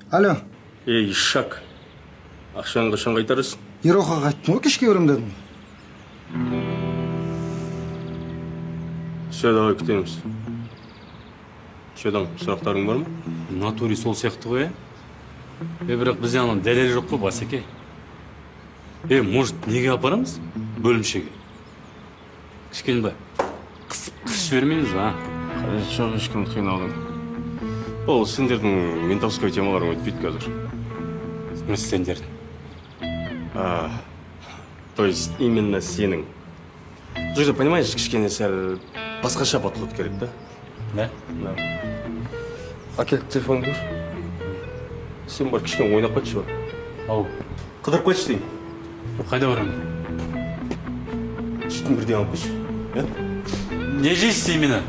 Алло. Ей, ишак, ақшаны қашан қайтарасың? Ерохаға айттым ғой, кешке беремін дедім. Все, давай, күтеміз. Че там, сұрақтарың бар ма? В натуре сол сияқты ғой, иә. Е, бірақ бізде ана дәлел жоқ қой, басеке. Е, может, неге апарамыз бөлімшеге? Кішкене былай қысып қысып жібермейміз ба, а? Қажеті жоқ ешкімді қинаудың. Ол сендердің ментовской темаларың өтпейді қазір. В смысле сендердің? А, то есть именно сенің. Бұл жерде, понимаешь, кішкене сәл басқаша подход керек та. Да. Да. Әкел, телефон көр. Сен бар, кішкене ойнап қайтшы, бар. Ау. Қыдырып қайтшы деймін. Қайда барамын? Сүтін бірден алып қойшы, иә. Не жейсіз именно?